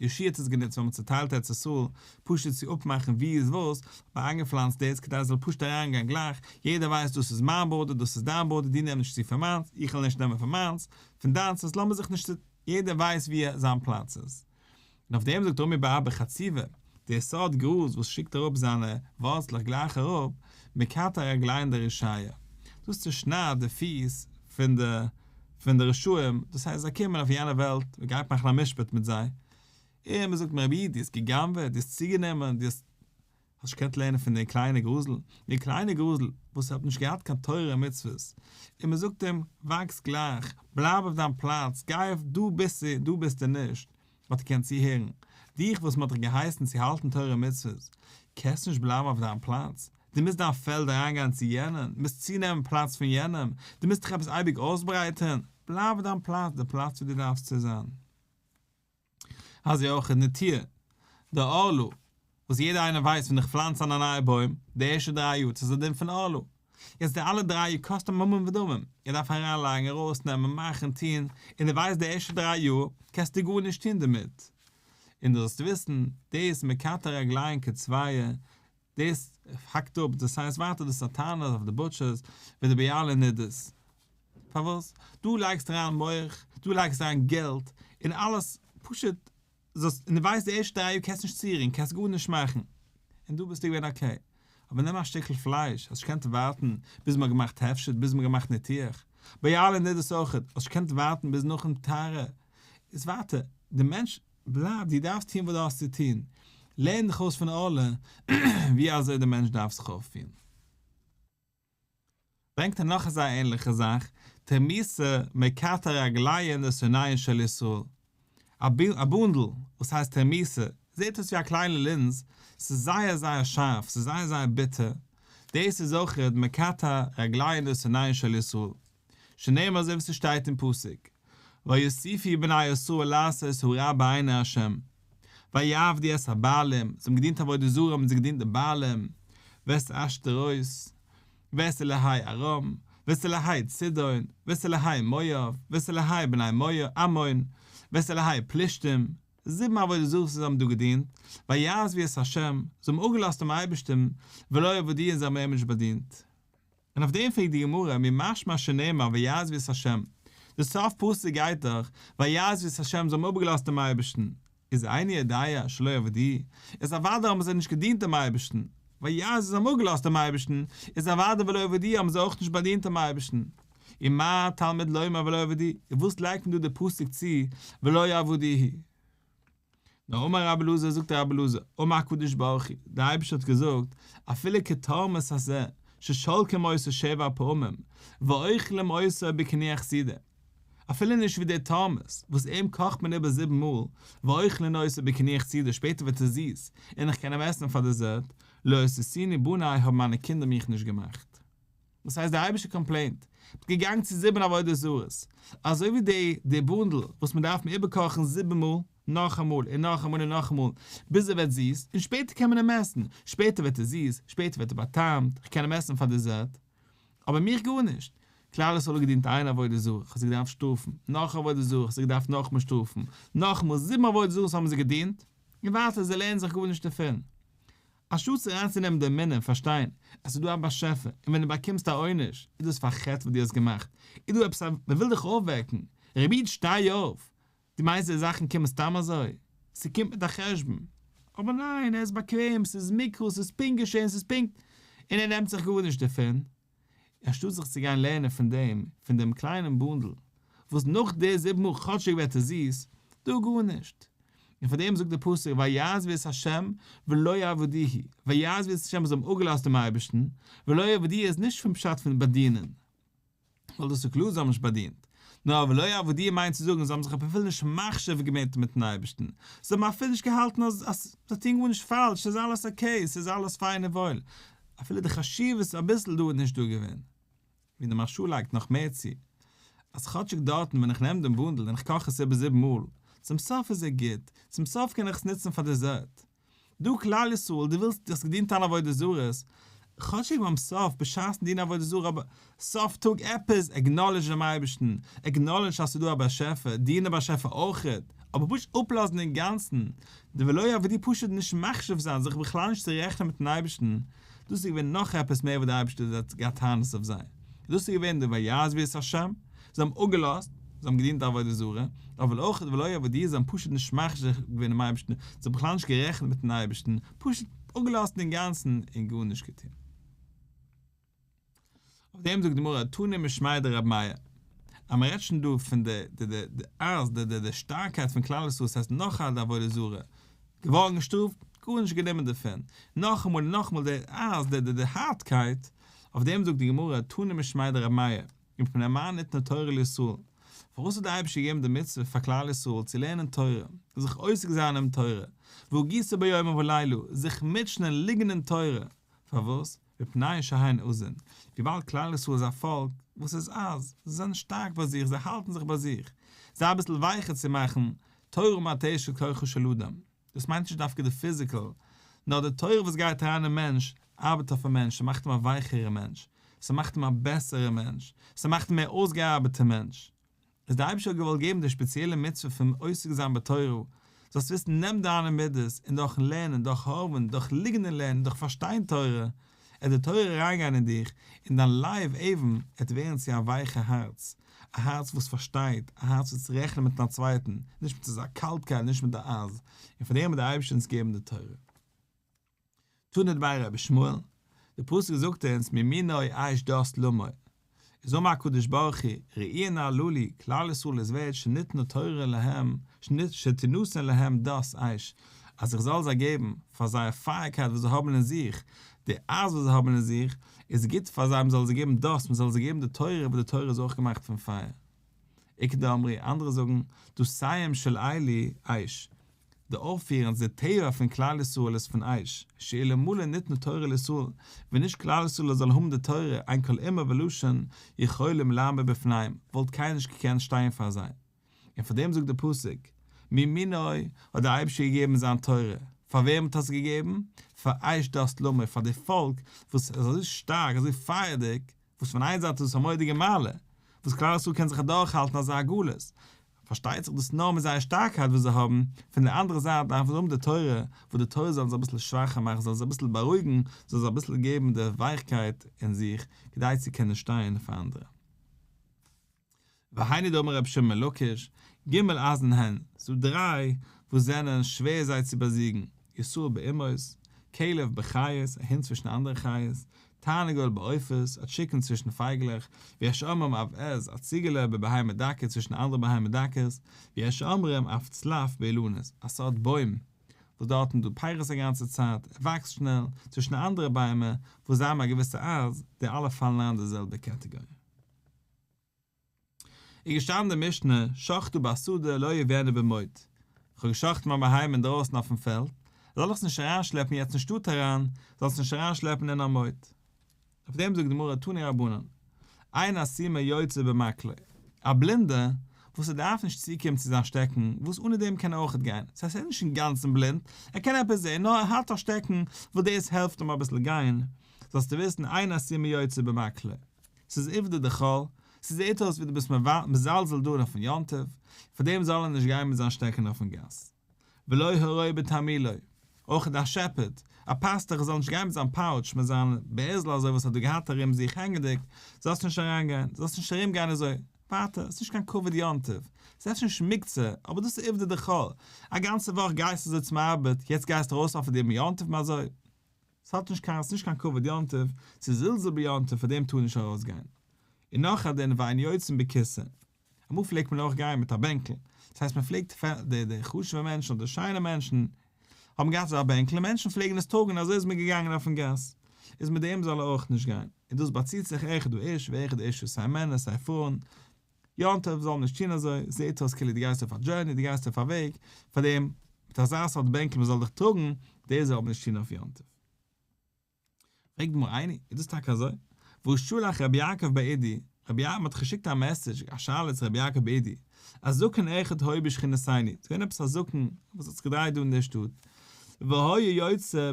יהושע האט עס גענוצט ווען מ'האט צוטיילט ארץ ישראל, פשוט צו אפמאכן ווי איז וואס, האט מען איינגעפלאנצט דאס כדי עס זאל פשוט אריינגיין גלייך, יעדער ווייסט דאס איז מיין border, דאס איז דיין border, דו נעם נישט צו פון מיינס, איך וועל נישט נעמען פון מיינס, פון דיינס, איז לאמיר זיך נישט, יעדער ווייסט ווי זיין פלאץ איז. און אויף דעם זאגט רמי בר אבא חצובה, דער סארט גראז וואס שיקט אראפ זיינע ווארצלעך גלייך אראפ, מקטע רגליהון דרשעי, דאס צושניידט די פיס פון די פון די רשעים, דאס הייסט זיי קומען אויף יענע וועלט, מען גייט מאכן א משפט מיט זיי, און מען זאגט מיר רבי איד דו האסט גע'גנב'עט, דו האסט צוגענומען, דו האסט האסט נישט געקענט לערנען פון די קליינע גראזל, די קליינע גראזל וואס האט נישט געהאט קיין תורה און מצוות, און מען זאגט אים, וואקס גלייך, בלייב אויף דיין פלאץ, גיי אויף דא ביסטו, דא ביסטו נישט, האט ער געקענט צוהערן, דיך וואס מען האט דיך געהייסן צו האלטן תורה און מצוות, קענסט נישט בלייבן אויף דיין פלאץ, דו מוזט דיין פעלד אריינגיין צו יענעם, דו מוזט צונעמען פלאץ פון יענעם, דו מוזט דיך עפעס אייביג אויסברייטערן, בלייב אויף דיין פלאץ, די פלאץ וואו דו דארפסט צו זיין. אזוי אויך איז נטיעה דערלה, וואס יעדער איינער ווייסט ווען איך פלאנץ אן א נייע בוים, די ערשטע דריי יאר ס'איז א דין פון ערלה. יעצט די אלע דריי יאר קאסט אים ממון ודמים, ער דארף אריינלייגן, ארויסנעמען, מאכן, טון, און דו ווייסט די ערשטע דריי יאר קענסטו גארנישט טון דערמיט. און דו זאלסט וויסן, דאס מקטע רגליהון כצביה, דאס האקט אפ, דאס הייסט ווייטער דאס איז א טענה אויף די butchers ודבעלי נידות. פארוואס? דו לייגסט אריין מח, דו לייגסט אריין געלט, און אלעס, פשוט זאלסט, און דו ווייסט די ערשטע דריי יאר קענסט נישט צורירן, קענסט גארנישט מאכן, און דא ביסטו געווען okay. אבער נעם א שטיקל פלייש, האסט נישט געקענט ווארטן ביז מ'האט געמאכט הפשט, ביז מ'האט געמאכט ניתוח. ביי אלע נידות אויכעט, האסט נישט געקענט ווארטן ביז נאכן טהרה. איז ווייטער, די מענטש. בלייב, דו דארפסט טון וואס דו האסט צו טון, לערן דיך אויס פון ערלה ווי אזוי דער מענטש דארף זיך אויפפירן. ברענגט ער נאך אזא ענליכע זאך, תורמוסא מקטע רגליהון דשונאיהון של ישראל, א בונדל וואס הייסט תורמוסא, זעט אויס ווי א קליינע לינז, ס'איז זייער זייער שארף, ס'איז זייער זייער ביטער, דאס איז אויכעט מקטע רגליהון דשונאיהון של ישראל, שנאמר אזוי ווי ס'שטייט אין פסוק, ויוסיפו בני ישראל לעשות הרע בעיני ה', ויעבדו את הבעלים, זיי האבן געדינט עבודה זרה האבן זיי געדינט די בעלים, ואת עשתרות, ואת אלהי ארם, ואת אלהי צידון, ואת אלהי מואב, ואת אלהי בני עמון, ואת אלהי פלישתים, זיבן עבודה זרות וואס זיי האבן דא געדינט, ויעזבו את ה', זיי האבן אפגעלאזט דעם אייבערשטן, ולא עבדוהו און זיי האבן אים נישט באדינט. און אויף דעם פרעגט די גמרא, מי משמע שנאמר ויעזבו את ה', די סוף פסוק גייט דאך, ויעזבו את ה', זיי האבן אפגעלאזט דעם אייבערשטן, איז איני יודע שלא עבדוהו, איז אוודאי האבן זיי נישט געדינט דעם אייבערשטן, ויעזבו זיי האבן אפגעלאזט דעם אייבערשטן, איז אוודאי ולא עבדוהו האבן זיי אויך נישט באדינט דעם אייבערשטן. ומה תלמוד לומר ולא עבדוהו, און וואס לייגט מען דא די פסוק צו ולא עבדוהו? נאר אמר רבי אלעזר זאגט רבי אלעזר, אמר הקדוש ברוך הוא, דער אייבערשטער האט געזאגט, אפילו כתורמוס הזה, ששולקים אותו שבע פעמים, ואוכלים אותו בקינוח סעודה, אפילו נישט ווי דער תורמוס, וואס אים קאכט מען איבער זיבן מאל, ואוכלין אותו בקינוח סעודה, שפעטער ווערט ער זיס, און איך קען אים עסן פאר דעזערט, לא עשיתוני בני האבן מיינע קינדער מיך נישט געמאכט. וואס הייסט דער אייבערשטער קאמפלעינט? ביסט געגאנגען צו זיבן עבודה זרות, אזוי ווי די די בונדל וואס מען דארף מען איבערקאכן זיבן מאל, נאכאמאל און נאכאמאל און נאכאמאל, ביז ער ווערט זיס, און שפעטער קען מען אים עסן, שפעטער ווערט ער זיס, שפעטער ווערט ער בא'טעמ'ט, איך קען אים עסן פאר דעזערט. אבער מיך גארנישט. כלל ישראל האט געדינט איין עבודה זרה, איך האב זיי געדארפט שטראפן, נאך עבודה זרה, איך האב זיי געדארפט נאכמער שטראפן, נאכאמאל, זיבן עבודה זרות האבן זיי געדינט, און ווייטער זיי לערנען זיך גארנישט דערפון. אנשטאט זיך אריינצונעמען די אמונה און פארשטיין אז ס'איז דא א באשעפער און ווען דו באקומסט א עונש איז דאס פאר חטא וואס דו האסט געמאכט, איז דא עפעס א, מ'וויל דיך אויפוועקן, רבי איד שטיי אויף, דו מיינסט די זאכן קומען סתם אזוי? ס'קומט מיט א חשבון. אבער ניין, ער איז באקוועם, ס'איז מקרה, ס'איז פונקט געשען, ס'איז פונקט, און ער נעמט זיך גארנישט דערפון. אנשטאט זיך צו גיין לערנען פון דעם, פון דעם קליינעם בונדל, וואס נאך די זיבן מאל כאטשיג ווערט ער זיס, דא גארנישט. און פאר דעם זאגט דער פסוק ויעזבו את ה' ולא עבדוהו, ויעזבו את ה' זיי האבן אפגעלאזט דעם אייבערשטן, ולא עבדוהו איז נישט פון פשט פון באדינען, ווייל דאס איז קלאר זיי האבן נישט באדינט, נאר ולא עבדוהו מיינט צו זאגן זיי האבן זיך אפילו נישט מחשיב געווען מיטן אייבערשטן, זיי האבן אפילו נישט געהאלטן אז אז זיי טוען גארנישט פאלש, ס'איז אלעס okay, ס'איז אלעס פיין און וואויל, אפילו די חשיבות אביסל דא איז נישט דא געווען. ווי די מהרש"א לייגט נאך מער צו, אז כאטשיג דארטן ווען איך נעם דעם בונדל און איך קאך עס איבער זיבן מאל, צום סוף איז ער גוט, צום סוף קען איך עס נוצן פאר דעזערט. דו כלל ישראל, דו ווילסט, דו האסט געדינט אלע עבודה זרות, כאטשיג ביים סוף, בשעת'ן דינען עבודה זרה, אבער סוף טאג עפעס, acknowledge דעם אייבערשטן, acknowledge אז ס'איז דא א באשעפער, דין דעם באשעפער אויכעט, אבער פשוט אפלאזן אינגאנצן, די ולא עבדוהו פשוט נישט מחשיב זיין, זיך בכלל נישט צו רעכענען מיט'ן אייבערשטן, דאס איז געווען נאך עפעס מער וואס דער אייבערשטער האט געהאט טענות אויף זיי, דאס איז געווען די ויעזבו את השם, זיי האבן אפגעלאזט, זיי האבן געדינט עבודה זרה, אבער אויך ולא עבדוהו, זיי האבן פשוט נישט מחשיב געווען דעם אייבערשטן, זיי האבן בכלל נישט גערעכנט מיט'ן אייבערשטן, פשוט אפגעלאזט אינגאנצן און גארנישט געטון. אויף דעם זאגט די גמרא תנא משמיה דרבי מאיר, אז מען רעדט שוין דא פון די די די די אז די די די שטארקייט פון כלל ישראל ס'הייסט נאך א עבודה זרה געווארן געשטראפט גארנישט גענומען דערפון נאכאמאל און נאכאמאל די אז די די די הארטקייט אויף דעם זאגט די גמרא תנא משמיה דרבי מאיר ומפני מה ניתנה תורה לישראל פארוואס האט דער אייבערשטער געגעבן די מצוה פאר כלל ישראל צו לערנען תורה זיך עוסק זיין אין תורה והגית בו יומם ולילה זיך מוטשענען ליגן אין תורה פארוואס מפני שהן עזין, וויבאלד כלל ישראל איז א פאלק וואס איז עז, זיי זענען שטארק ביי זיך, זיי האלטן זיך ביי זיך, זיי אביסל ווייכער צו מאכן, תורה מתשת כוחו של אדם, דאס מיינט נישט דווקא די physical, נאר די תורה וואס גייט אריין אין מענטש, ארבעט אויפן מענטש, ס'מאכט אים א ווייכערע מענטש, ס'מאכט אים א בעסערע מענטש, ס'מאכט אים מער אויסגעארבעטע מענטש. איז דער אייבערשטער האט געוואלט געבן די שפעציעלע מצוה פון עוסק זיין בתורה, זאלסט וויסן נעם דיינע מידות און דורכן לערנען, דורך הארעווען, דורך ליגן אין לערנען, דורך פארשטיין תורה, עט די תורה אריינגיין אין דיך, און דיין לב אבן עט ווערן צו א ווייכע הארץ, א הארץ וואס פארשטייט, א הארץ וואס רעכנט מיטן א צווייטן, נישט מיט אזא קאלטקייט, נישט מיט די אייז, און פאר דעם האט דער אייבערשטער אונז געגעבן די תורה. תנא דבי רבי ישמעאל, די פסוק זאגט אונז מימינו אש דת למו. איז אמר הקדוש ברוך הוא, ראויין הללו, כלל ישראל איז ווערד שניתנה תורה להם, שתינתן להם דת אש, אז איך זאל זיי געבן, פאר זייער פייערקייט וואס זיי האבן אין זיך, די אייז וואס זיי האבן אין זיך, איז גוט פאר זיי מען זאל זיי געבן דת, מען זאל זיי געבן די תורה, וואס די תורה איז אויך געמאכט פון פייער. איכא דאמרי, אנדערע זאגן, דתיהם של אלו אש, די אויפפירונג, די טבע פון כלל ישראל איז פון אש, שאלמלא ניתנה תורה לישראל, ווען נישט כלל ישראל זאל האבן די תורה, אין כל אומה ולשון יכולים לעמוד בפניהם, וואלט קיינער נישט געקענט שטיין פאר זיי. און פאר דעם זאגט דער פסוק, מימינו האט דער אייבערשטער געגעבן זיין תורה, פאר וועם האט ער עס געגעבן? פאר אש דת למו, פאר די פאלק וואס איז אזוי שטארק, אזוי פייערדיג, וואס פון איין זייט איז עס א מורא'דיגע מעלה, וואס כלל ישראל קען זיך אדורכהאלטן אזא גלות, פארשטייט זיך דאס נאר מיט זייער שטארקייט וואס זיי האבן, פון די אנדערע זייט דארפן זיי האבן די תורה, וואס די תורה זאל זיי אביסל שוואכער מאכן, זאל זיי אביסל בארואיגן, זאל זיי אביסל געבן די ווייכקייט אין זיך, כדי צו קענען שטיין פאר אנדערע. והיינו דאמר רבי שמעון בן לקיש, ג' עזין הן, ס'דא דריי וואס זענען שווער זיי צו באזיגן, ישראל באומות, כלב בחיות, א הונט צווישן אנדערע חיות, תרנגול בעופות, א טשיקן צווישן פייגלעך, ויש אומרים אף עז, א ציגעלע בבהמה דקה צווישן אנדערע בהמה דקות, ויש אומרים אף צלף באילנות, א סארט בוים וואס דארטן דא פירות א גאנצע צייט, ער וואקסט שנעל, צווישן אנדערע ביימער וואס זיי האבן א געוויסע עז, די אלע פאלן אריין אין די זעלבע קעטעגאריע. איז געשטאנען די משנה, שחטו בשדה לא יביאנה במוט, איך האב געשחט'ן מיין בהמה אינדרויסן אויפן פעלד, זאל איך עס נישט אריינשלעפן יעצט אין שטאט אריין, זאל עס נישט אריינשלעפן אין א מוט. אויף דעם זאגט די גמרא תנו רבנן, אין הסומא יוצא במקלו, א בלינדער וואס ער דארף נישט צוקומען צו זיין שטעקן, וואס אנע דעם קען ער אויכעט גיין, ס'הייסט ער איז נישט אינגאנצן בלינד, ער קען עפעס זען, נאר ער האט א שטעקן וואס דאס העלפט אים אביסל גיין, זאלסטו וויסן אין הסומא יוצא במקלו. ס'איז עובדא דחול, ס'זעהט אויס ווי דו ביסט מזלזל דא אויפן יום טוב, פאר דעם זאל ער נישט גיין מיט זיין שטעקן אויפן גאס. ולא הרועה בתרמילו, אויך א shepherd, א פאסטוך זאל נישט גיין מיט זיין pouch, מיט זיין בערזל אזוי וואס ער האט דא געהאט ארום זיך הענגענדיג, זאלסט נישט אריינגיין, זאלסט נישט ארום גיין אזוי, ווייטער, ס'איז נישט קיין כבוד יום טוב, ס'איז אפשר נישט מוקצה, אבער דאס איז עובדא דחול, א גאנצע וואך גייסטו אזוי צום ארבעט, יעצט גייסטו ארויס אויף דעם יום טוב אזוי. ס'האט נישט קיין, ס'נישט קיין כבוד יום טוב, ס'איז זלזול ביום טוב פאר דעם טאר נישט ארויס גיין. און נאך א דין ואין יוצאין בכיסא. אמאל פלעגט מען אויך גיין מיט א בענקל, דאס הייסט מען פלעגט די די חשוב'ע מענטשן אדער שיינע מענטשן האבן געהאט אזא בענקל און מענטשן פלעגן עס טראגן אזוי איז מען געגאנגען אויפן גאס, איז מיט דעם זאל ער אויך נישט גיין, און דאס באציט זיך אחד האיש ואחד האשה סיי מענער סיי פרויען, יום טוב זאל מען נישט טון אזוי, זעהט אויס כאילו דו גייסט אויף א journey, דו גייסט אויף א וועג, פאר דעם, מיט אזא סארט בענקל מען זאל דיך טראגן, דאס זאל מען נישט טון אויף יום טוב. פרעגט די גמרא איני, איז דאס טאקע אזוי? והא שלח רבי יעקב בר אידי, רבי יעקב האט געשיקט א message, א שאלה צו רבי יעקב בר אידי, א זקן אחד היה בשכונתינו, ס'איז געווען עפעס א זקן וואס האט זיך געדרייט דא אין דער שטאט, והיה יוצא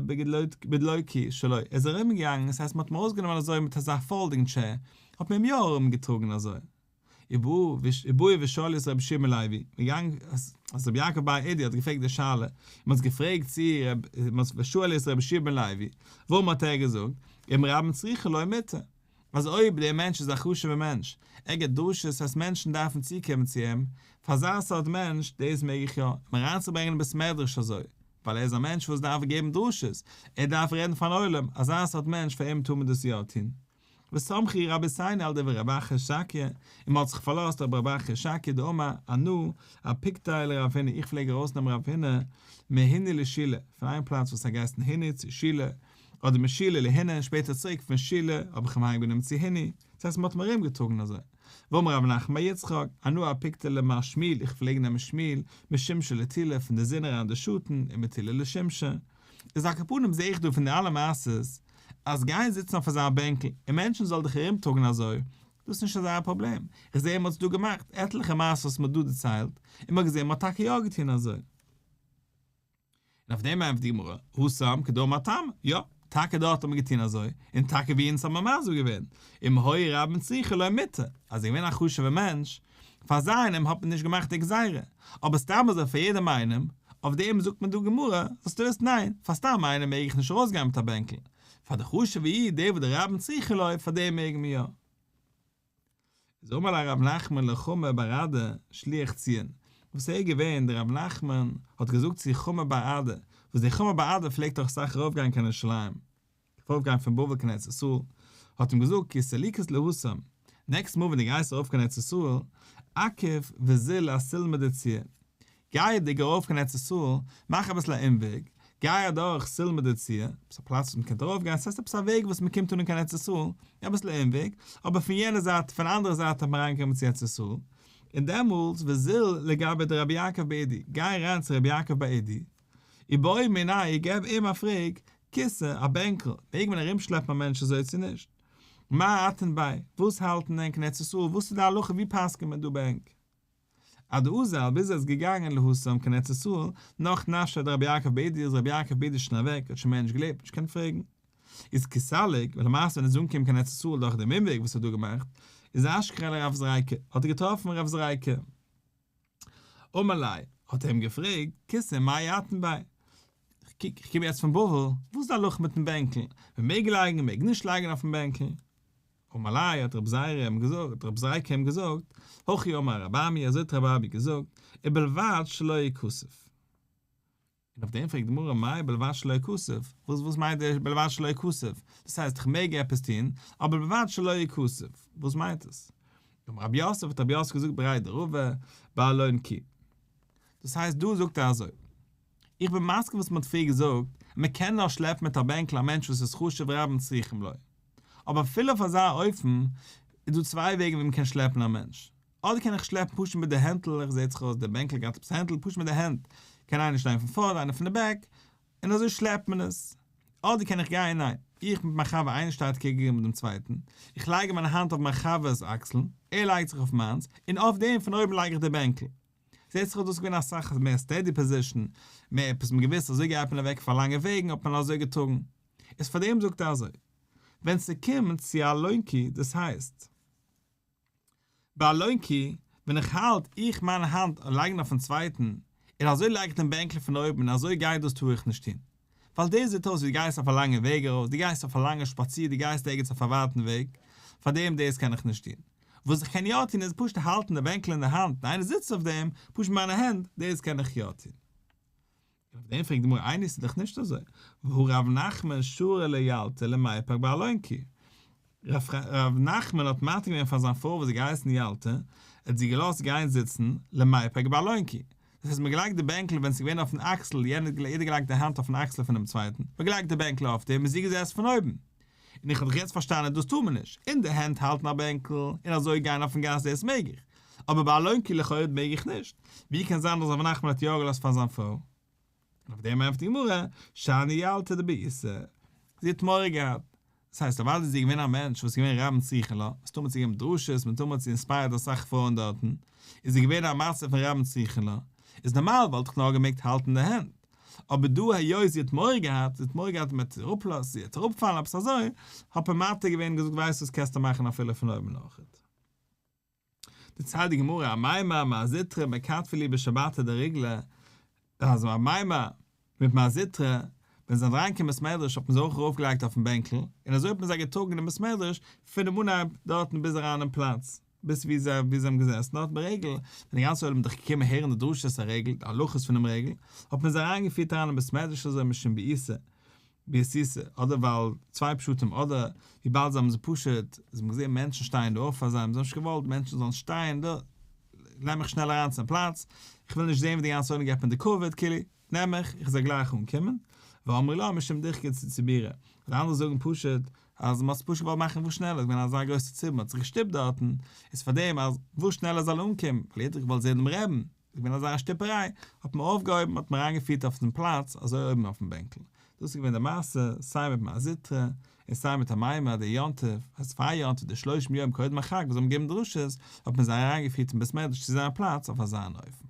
בדלוקי שלו, ער איז ארומגעגאנגען, עס הייסט מען האט אים ארויסגענומען אזוי מיט אזא folding chair, האט מען אים יא ארום געטראגן אזוי. ובאו ושאלו את רבי יהושע בן לוי, מ'געגאנגען אז רבי יעקב בר אידי האט געפרעגט די שאלה, און מ'האט געפרעגט צו ושאלו את רבי יהושע בן לוי, ווארום האט ער געזאגט, אם רבים צריכין לו מותר, אז אויב דער מענטש איז א חשוב'ער מענטש, ער גיבט דרשות אז מענטשן דארפן צוקומען צו אים, פאר אזא סארט מענטש, דאס מעג איך יא, אים אריינצוברענגען אין בית מדרש אזוי, ווייל ער איז א מענטש וואס דארף געבן דרשות, ער דארף רעדן פארן עולם, אזא סארט מענטש פאר אים טאר מען דאס יא טון. וסמכו רבותינו על דברי רב אחא שקיה, און מען האט זיך פארלאזט אויף רב אחא שקיה דאמר אנא אפיקתיה לרב הונא, איך פלעג ארויסנעמען רב הונא מהוני לשילה, פון איין פלאץ וואס האט געהייסן הוני צו שילה, אדער משילה להוני און שפעטער צוריק פון שילה האב איך אים אהיימגענומען צו הוני, דאס הייסט מען האט אים ארומגעטראגן אזוי. ואמר רב נחמן בר יצחק, אנא אפיקתיה למר שמואל, איך פלעג נעמען שמואל, משומשא לטולא, פון די זון אריין די שאטן, ומטולא לשומשא. איז על כל פנים זעה איך דא פון די אלע מעשות, אז גיין זיצן אויף אזא בענקל, און מענטשן זאל דיך ארומטראגן אזוי, דאס איז נישט אזא פראבלעם. איך זעה מען האט עס דא געמאכט, עטליכע מעשות וואס מען האט דא דערציילט, און מען האט געזען מען האט טאקע יא געטון אזוי. און אויף דעם ענטפערט די גמרא, התם כדאמר תמה, יא, טאקע דארט האט מען געטון אזוי, און טאקע ווי אונז האבן מיר מסביר געווען, אם היו רבים צריכין לו מותר, אז ער איז געווען א חשוב'ער מענטש, פאר אזא איינעם האט מען נישט געמאכט די גזירה, אבער סתם אזוי פאר יעדעם איינעם, אויף דעם זאגט מען דא גמרא, זאלסטו וויסן ניין, פאר סתם איינעם מעג איך נישט ארויסגיין מיט א בענקל, פאר די חשוב'ע איד, דער וואס די רבים צריכין לו, פאר דעם מעג מען יא. איז אמר ליה רב נחמן לחמא בר אדא שליח ציון, וואס ער איז געווען, דער רב נחמן האט געזאגט צו חמא בר אדא, וואס דער חמא בר אדא פלעגט אויך אסאך ארויפגיין קיין ירושלים, ארויפגיין פון בבל קיין ארץ ישראל, האט אים געזאגט כי סליקת להתם. נעקסט מאל ווען דו גייסט ארויף קיין ארץ ישראל, עקיף וזיל אסולמא דצור, גייענדיג ארויף קיין ארץ ישראל, מאך אביסל א אומוועג, גיי אדורך סולמא דצור, עפעס א פלאץ וואס מ'קען ארויף גיין, ס'הייסט עפעס א וועג וואס מ'קומט אן אין קיין ארץ ישראל, אביסל א אומוועג, אבער פון יענע זייט, פון אנדערע זייט דארף מען אריינקומען צו ארץ ישראל, און דעמאלטס וזיל לגבי דרבי יעקב בר אידי, גיי אריין צו רבי יעקב בר אידי, ובעי מיניה, געב אים א פרעג, כסא, א בענקל, מעג מען ארומשלעפן א מענטש אזוי צו נישט? מאי אתון ביה, וואס האלטן ענק אין ארץ ישראל, וואס איז די הלכה ווי פסק'נט מען דא ביי ענק? עד דאזל ביז ער איז געגאנגען להתם קיין ארץ ישראל, נח נפשיה דרבי יעקב בר אידי איז רבי יעקב בר אידי שוין אוועק, האט שוין מער נישט געלעבט, נישט געקענט פרעגן. איז כי סליק, ווען למעשה ווען ער איז אנגעקומען קיין ארץ ישראל דורך דעם אומוועג וואס ער האט דא געמאכט, איז אשכחיה לרב זריקא, האט ער געטראפן רב זריקא. אמר ליה, האט ער אים געפרעגט, כסא מאי אתון ביה? איך קום יעצט פון בבל, וואס איז די הלכה מיטן בענקל? מען מעג לייגן, מען מעג נישט לייגן אויפן בענקל? אמר ליה, האט רב זירא אים געזאגט, האט רב זריקא אים געזאגט, הכי אמר רב אמי, אזוי האט רב אמי געזאגט, ובלבד שלא יכתף. און אויף דעם פרעגט די גמרא מאי בלבד שלא יכתף, וואס וואס מיינט דער בלבד שלא יכתף? דאס הייסט איך מעג עפעס טון, אבער בלבד שלא יכתף, וואס מיינט עס? אמר רב יוסף האט רב יוסף געזאגט בריה דרבא, באלונקי. דאס הייסט דא זאגט ער אזוי, איך בין מסכים וואס מען האט פריער געזאגט, מען קען נאר שלעפן מיט א בענקל א מענטש וואס איז חשוב ורבים צריכים לו. אבער אפילו אויף אזא אופן איז דא צוויי וועגן ווי מען קען שלעפן א מענטש. אדער קען איך שלעפן פשוט מיט די הענטל, איך זעהט זיך אויס די בענקל גייט עפעס הענטל, פשוט מיט די הענט, קען איינער שטיין פון פארנט איינער פון די back, און אזוי שלעפט מען עס. אדער קען איך גיין, ניין, איך מיט מיין חבר איינער שטייט קעגן דעם צווייטן, איך לייג מיין האנט אויף מיין חבר'ס אקסלן, ער לייגט זיך אויף מיינס, און אויף דעם פון אויבן לייג איך די בענקל. זעהט זיך אויס דאס איז געווען אסאך מער steady position, מער עפעס מען געוואוסט אזוי גייט מען אוועק פאר לאנגע וועגן האט מען אזוי געטראגן. איז פאר דעם זאגט ער אזוי, ווען ס'קומט צו אלונקי דאס הייסט. באלונקי, ווען איך האלט איך מיין האנט און לייגן אויפן צווייטן, און אזוי לייג איך דעם בענקל פון אויבן און אזוי גיי דאס טאר איך נישט טון. ווייל דאס זעט אויס ווי דו גייסט אויף א לאנגע וועג ארויס, דו גייסט אויף א לאנגע שפאציר, דו גייסט ערגעץ אויף א ווייטן וועג, פארדעם דאס קען איך נישט טון. וואס איך קען יא טון איז פשוט האלטן די בענקל אין די האנט און איינער זיצט אויף דעם, פשוט מיט מיינע הענט, דאס קען איך יא טון. און אויף דעם פרעגט די גמרא איני ס'איז דאך נישט אזוי, והא רב נחמן שרא לילתא למיפק באלונקי, רב נחמן האט מתיר געווען פאר זיין פרוי וואס האט געהייסן ילתא, ער האט זי געלאזט גיין זיצן למיפק באלונקי, דאס הייסט מ'האט געלייגט די בענקל ווען ס'איז געווען אויפן אקסל, יענער האט יעדער געלייגט די האנט אויפן אקסל פונעם צווייטן, מ'האט געלייגט די בענקל אויף דעם און זי געזעסן פון אויבן. און איך האב דאך יעצט פארשטאנען דאס טאר מען נישט, אין די הענט האלטן א בענקל און אזוי גיין אויפן גאס דאס מעג איך, אבער באלונקי לכאורה מעג איך נישט, ווי קען זיין אז ר' נחמן האט יא געלאזט פאר זיין פרוי? און אויף דעם ענטפערט די גמרא, שאני ילתא דבעיתא, זי האט מורא געהאט, דאס הייסט אוודאי איז זי געווען א מענטש וואס איז געווען רבים צריכין לה, מסתמא האט זי געגעבן דרשות, מסתמא האט זי inspired אסאך פרויען דארטן, איז זי געווען א מצב פון רבים צריכין לה, איז נארמאל וואלט איך נאר געמעגט האלטן די הענט, אבער דא היות זי האט מורא געהאט, זי האט מורא געהאט מען וועט איר אראפלאזן, זי וועט אראפפאלן עפעס אזוי, האט מען מתיר געווען און געזאגט ווייסט וואס קענסטו מאכן אפילו פון אויבן אויכעט. דערציילט די גמרא אמימר מר זוטרא מכתפי להו בשבתא דריגלא, אז אמימר מיט מר זוטרא ווען זיי זענען אריינגעקומען בית מדרש האט מען זיי אויך ארויפגעלייגט אויפן בענקל, און אזוי האט מען זיי געטראגן אין בית מדרש פונעם אנהייב דארטן ביז אריין אין פלאץ. ביז ווי זיי ווי זיי האבן געזעסן דארט ברגל, ווען די גאנצע עולם איז דאך געקומען הערן די דרשת הרגל, די הלכות פונעם רגל, האט מען זיי אריינגעפירט אריין אין בית מדרש אזוי משום בעיסה, ביעתותא, אדער ווייל צוויי פשטים, אדער וויבאלד זיי האבן זיי פשוט, זיי האבן געזען מענטשן שטייען דא אויף פאר זיי, זיי האבן נישט געוואלט מענטשן זאלן שטייען דא, נעם מיך שנעל אריין צום פלאץ, איך וויל נישט זען ווי די גאנצע עולם געבט מיר די כבוד, כאילו. נעם מיך, איך זאל גלייך אנקומען, ואמרי לה משום דוחקא דציבורא, די אנדערע זאגן פשוט אז מען האט עס פשוט געוואלט מאכן וואס שנעלער, עס איז געווען אזא גרויסע ציבור, מען האט זיך געשטופט דארטן, איז פאר דעם אז וואס שנעלער זאל אנקומען, ווייל יעדער האט געוואלט זען דעם רעבן, איז געווען אזא שטופעריי, האט מען אויפגעהויבן, האט מען אריינגעפירט אויף דעם פלאץ, אזוי אויבן אויפן בענקל. דאס איז געווען די מעשה, סיי מיט מר זוטרא, און סיי מיט אמימר, די יום טוב, אז פאר יום טוב די שלושים יום קודם החג וואס זיי האבן געגעבן דרשות, האט מען זיי אריינגעפירט אין בית מדרש צו זייער פלאץ אויף אזא אן אופן.